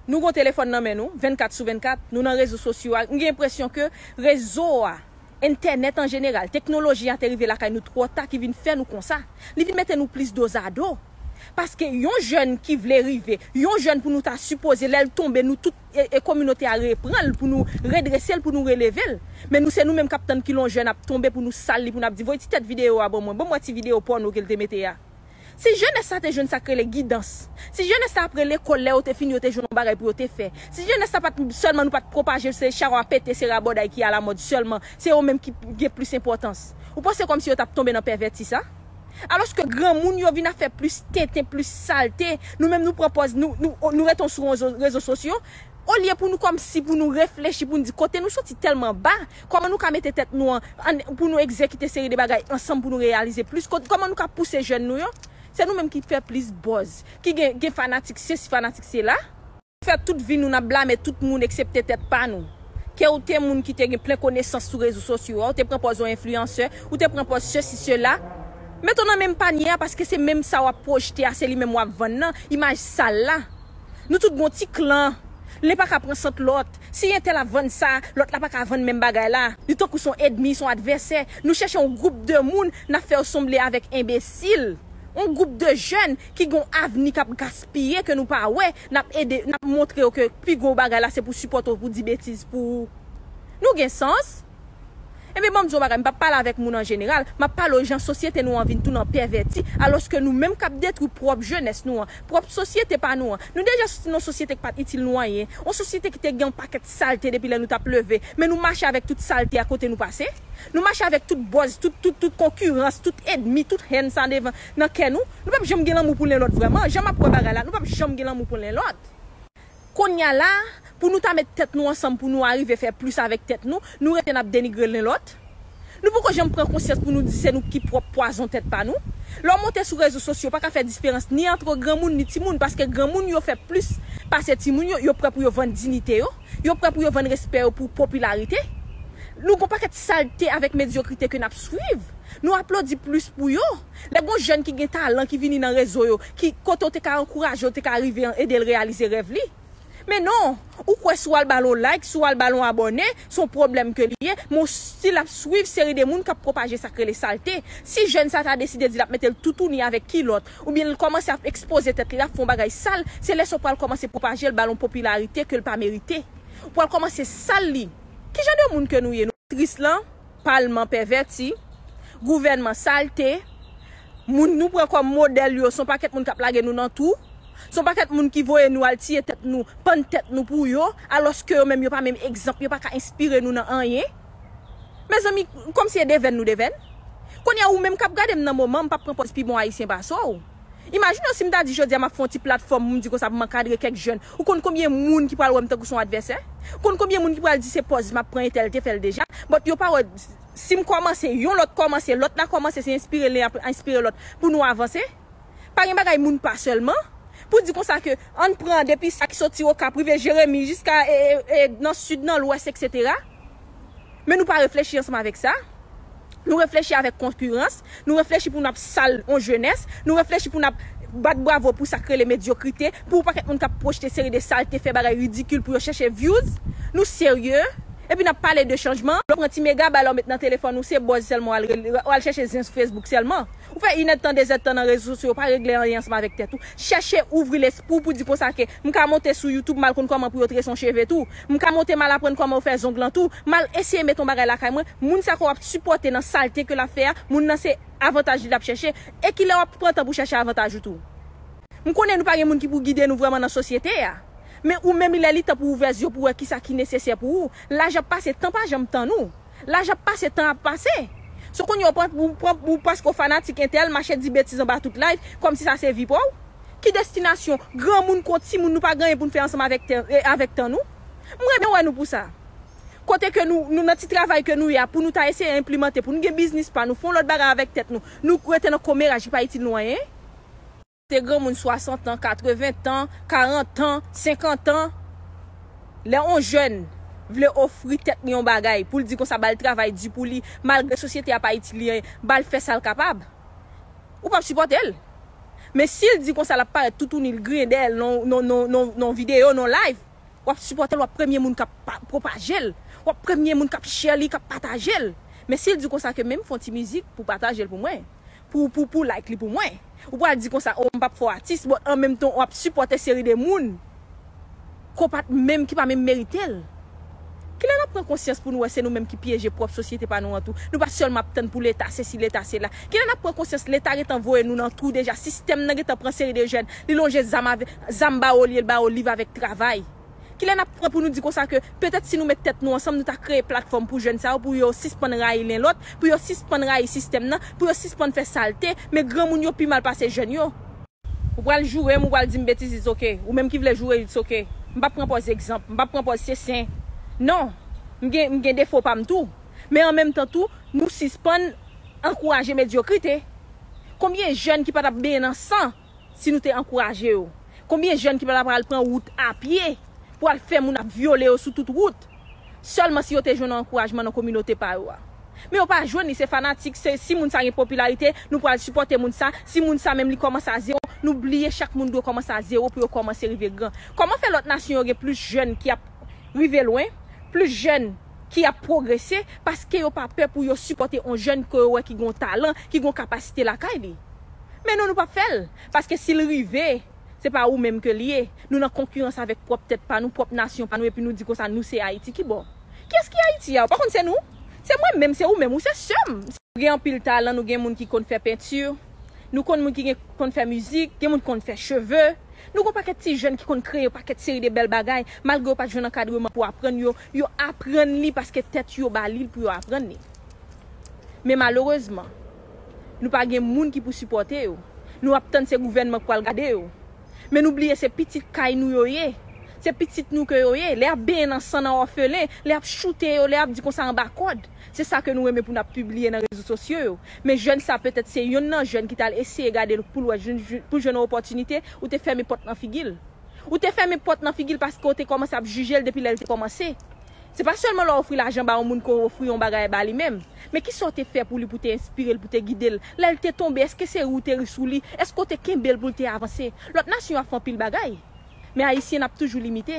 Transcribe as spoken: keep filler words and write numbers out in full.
Nou gon telefòn nan men nou, vennkat sou vennkat, nou nan rezo sosyo a. M gen enpresyon ke rezo a, entènèt an jeneral, teknoloji a te rive lakay nou twò ta ki vin fè nou konsa. Li vin mete nou plis dozado. Paske yon jèn ki vle rive, yon jèn pou nou ta sipoze, lè l tonbe, nou tout e, e kominote a repran l, pou nou redrese l, pou nou releve l. Men nou se nou menm k ap tann kilè yon jèn ap tonbe pou nou sal li, pou n ap di, "Voye ti tèt videyo a ban mwen, ban m wè ti videyo pòno ke l te mete a." Si jenès sa te jwenn sa k rele gidans, si jenès sa apre lekòl, lè yo te fini, yo te jwenn yon bagay pou yo te fè, si jenès sa pa t sèlman nou pa t pwopaje, se chawa pete, se rabòday ki alamòd sèlman, se yo menm ki gen plis enpòtans, ou panse kòmsi yo t ap tonbe nan pèvèti sa? Alòske granmoun yo vin ap fè plis tenten, plis salte, nou menm nou pran pòz, nou, nou, nou rete sou rezo, rezo sosyo, olye pou nou kòmsi pou nou reflechi, pou nou di kote nou soti tèlman ba, kòman nou ka mete tèt nou an, an, pou nou egzekite seri de bagay ansanm pou nou reyalize plis, kot-, kòman nou ka pouse jèn nou yo, se nou menm ki fè plis buzz, ki gen, gen fanatik sesi, fanatik sela. Fè tout vi nou n ap blame tout moun eksepte tèt pa nou. Ke ou te moun ki te gen plen konesans sou rezo sosyo a, ou te pran pòz yon enfliyansè, ou te pran pòz sesi sela. Mete w nan menm panye a paske se menm sa w ap pwojte a, se li menm w ap vann nan, imaj sal la. Nou tout gon ti klan. Len pa ka pran sant lòt. Si entèl ap vann sa, lòt la pa ka vann menm bagay la. Nou tankou se yon ènmi, se yon advèsè. Nou chèche yon gwoup de moun, n ap fè yo sanble avèk enbesil. Yon gwoup de jèn ki gon avni k ap gaspiye, ke nou pa wè, n ap ede, n ap montre yo ke pi gwo bagay la se pou sipòte w, pou di betiz pou ou. Nou gen sans? Ebyen, ban m di w yon bagay, m p ap pale avèk moun an jeneral, m ap pale w jan sosyete nou an vin tounen pèvèti, alòske nou menm k ap detwi pwòp jenès nou an, pwòp sosyete pa nou an. Nou deja soti nan yon sosyete ki pa t itil nou anyen, yon sosyete ki te gen yon pakèt salte depi lè nou t ap leve, men nou mache avèk tout salte a kote nou pase. Nou mache avèk tout buzz, tout, tout, tout konkirans, tout ènmi, tout hèn sa devan nan kè nou. Nou p ap janm gen lanmou pou len lòt vrèman. Jan m ap wè bagay la, nou p ap janm gen lanmou pou len lòt. Kounye a la, pou nou ta met tèt nou ansanm, pou nou arive fè plis avèk tèt nou, nou rete n ap denigre len lòt. Nou poko janm pran konsyans pou nou di se nou ki pwòp pwazon tèt pa nou. Lè w monte sou rezo sosyo, pa ka fè diferans ni ant granmoun ni timoun, paske granmoun yo fè plis pase timoun yo, yo prè pou yo vann diyite yo, yo prè pou yo vann respè yo pou popilarite. Nou gon pakèt salte avèk medyokrite ke n ap swiv. Nou aplodi plis pou yo. Lè gon jèn ki gen talan, ki vini nan rezo yo, ki kote w te ka ankouraje, w te ka rive ede l reyalize rèv li. Men non, ou kwè si w al ba l yon like, si w al ba l yon abòne, se yon pwoblèm ke li ye, men w still ap swiv seri de moun k ap pwopaje sa k rele salte. Si jèn sa ta deside di l ap mete l toutouni avèk kilòt, oubyen l kòmanse ap ekspoze tèt li, l ap fè yon bagay sal, se lè sa w pral kòmanse pwopaje l, ba l yon popilarite ke l pa merite. Ou pral kòmanse sal li. Ki jan de moun ke nou ye? Nou tris lan, palman pèvèti, gouvènman salte, moun nou pran kòm modèl yo, se yon pakèt moun k ap lage nou nan twou, se yon pakèt moun ki voye nou al tiye tèt nou, pann tèt nou pou yo, alòske yo menm yo pa menm egzanp, yo pa ka enspire nou nan anyen. Mezanmi, kòmsi e devèn nou devèn. Kounye a ou menm k ap gade m nan moman, m p ap pran pòz pi bon ayisyen pase w. Imajine w si m ta di jodi a m ap fè yon ti platfòm pou m di konsa pou m ankadre kèk jèn. Ou konn konbyen moun ki pral wè m tankou se yon advèsè? Ou konn konbyen moun ki pral di se pòz m ap pran entèl te fè l deja? But yo pa wè si m kòmanse, yon lòt kòmanse, lòt la kòmanse, se enspire len ap enspire lòt pou nou avanse. Pa gen bagay moun pa sèlman. Pou di konsa ke ann pran depi sa ki soti Okap rive Jeremi jiska e, e, e, nan sid, nan lwès, etsetera. Men nou pa reflechi ansanm avèk sa. Nou reflechi avèk konkirans, nou reflechi pou n ap sal yon jenès, nou reflechi pou n ap bat bravo pou sa k rele medyokrite, pou yon pakèt moun k ap pwojte seri de salte, fè bagay ridikil pou yo chèche views. Nou serye? Epi n ap pale de chanjman, lè w pran ti mega bay la w met nan telefòn ou, se buzz sèlman w al, w al chèche zen sou Facebook sèlman. Ou fè inèdtan, dezèdtan nan rezo sosyo, ou pa regle anyen ansanm avèk tèt ou. Chèche ouvri lespri w pou di konsa ke m ka monte sou YouTube, m al konn kòman pou yo trese yon cheve tou. M ka monte, m al aprann kòman yo fè zong lan tou. M al eseye met yon bagay lakay mwen. Moun sa ke w ap sipòte nan salte ke l ap fè a, moun nan se avantaj li l ap chèche. E kilè w ap pran tan pou chèche avantaj ou tou? M konnen nou pa gen moun ki pou gide nou vrèman nan sosyete a. Men ou menm, lè li tan pou w ouvè zye w pou w wè kisa ki nesesè pou ou. Laj ap pase, tan pa janm tann ou. Laj ap pase, tan ap pase. So kounye a w pran, ou pran, ou paske w fanatik entèl, mache di betiz anba tout live, kòmsi sa se vi pa w. Ki destinasyon? Granmoun kon timoun, nou pa gen anyen pou n fè ansanm avèk tè, e, avèk tan nou. M renmen wè nou pou sa. Kote ke nou, nou nan ti travay ke nou ye a, pou nou ta eseye enplimante, pou nou gen biznis pa nou, fè yon lòt bagay avèk tèt nou. Nou rete nan komeraj ki pa itil nou anyen. Te granmoun swasant an, katreven tan, karant an, senkant an. Lè yon jèn vle ofri tèt li yon bagay, pou l di konsa ba l travay di pou li, malgre sosyete a pa itil li anyen, ba l fè sa l kapab. Ou p ap sipòte l. Men si l di konsa l ap parèt toutouni, l griyen dèyè l nan yon videyo, nan yon live, w ap sipòte l, w ap premye moun k ap pwopaje l, w ap premye moun k ap share li, k ap pataje l. Men si l di konsa ke men m fè yon ti mizik pou pataje l pou mwen, pou, pou, pou like li pou mwen, ou pral di konsa, o, m p ap fè w atis, but an menm tan w ap sipòte seri de moun ke w pa t menm, ki pa menm merite l. Kilè n ap pran konsyans pou nou wè se nou menm ki pyeje pwòp sosyete pa nou an tou? Nou pa sèlman ap tann pou Leta sesi, Leta sela. Kilè n ap pran konsyans Leta gentan voye nou nan twou deja, sistèm nan gentan pran seri de jèn, li lonje zam, zam ba yo, li ba yo liv avèk travay. Kilè n ap pran pou nou di konsa ke petèt si nou met tèt nou ansanm, nou ta kreye platfòm pou jèn sa yo, pou yo sispann rayi len lòt, pou yo sispann rayi sistèm nan, pou yo sispann fè salte, men granmoun yo pi mal pase jèn yo. Ou pral joure m, ou pral di m betiz, it's ok. Ou menm ki vle joure, it's ok. M p ap pran pòz egzanp, m p ap pran pòz se sen. Non, m gen, m gen defo pa m tou. Men an menm tan tou, nou sispann ankouraje medyokrite. Konbyen jèn ki pa t ap benyen nan san si nou te ankouraje yo? Konbyen jèn ki pa t ap al pran wout a pye pou al fè moun ap vyole yo sou tout wout? Sèlman si yo te jwenn yon ankourajman nan kominote pa yo a. Men yo pa jwenn li, se fanatik, se si moun sa gen popilarite, nou pral sipòte moun sa, si moun sa menm li kòmanse a zewo, nou bliye chak moun dwe kòmanse a zewo pou yo kòmanse rive gran. Kòman fè lòt nasyon yo gen plis jèn ki ap rive lwen, plis jèn ki ap pwogrese, paske yo pa pè pou yo sipòte yon jèn ke yo wè ki gen yon talan, ki gen yon kapasite lakay li? Men nou, nou p ap fè l, paske si l rive, se pa ou menm ke l ye. Nou nan konkirans avèk pwòp tèt pa nou, pwòp nasyon pa nou, epi nou di konsa nou se Ayiti. Ki bò? Kiyès ki Ayiti a? Ou pa konn se nou? Se mwen menm, se ou menm, ou se sè m. Nou gen anpil talan, nou gen moun ki konn fè penti, nou konn moun ki gen, konn fè mizik, gen moun ki konn fè cheve. Nou gen yon pakèt ti jèn ki konn kreye yon pakèt seri de bèl bagay, malgre yo pa t jwenn ankadreman pou aprann yo, yo aprann li paske tèt yo ba li l pou yo aprann li. Men malerezman, nou pa gen moun ki pou sipòte yo. Nou ap tann se gouvènman k pral gade yo. Men nou bliye se pitit kay nou yo ye. Se pitit nou ke yo ye. Lè y ap benyen nan san nan òfelen, lè y ap choute yo, lè y ap di konsa anba kòd. Se sa ke nou renmen pou n ap pibliye nan rezo sosyo yo. Men jèn sa petèt se yonn nan jèn ki t al eseye gade l pou l wè, pou jwenn yon opòtinite, ou te fèmen pòt nan figi l. Ou te fèmen pòt nan figi l paske w te kòmanse ap jije l depi lè l te kòmanse. Se pa sèlman lè w ofri lajan ba yon moun ke w ofri yon bagay ba li menm. Men kisa w te fè pou li, pou te enspire l, pou te gide l? Lè l te tonbe, èske se ri w te ri sou li? Èske w te kenbe l pou l te avanse? Lòt nasyon yo ap fè anpil bagay. Men Ayisyen, n ap toujou limite.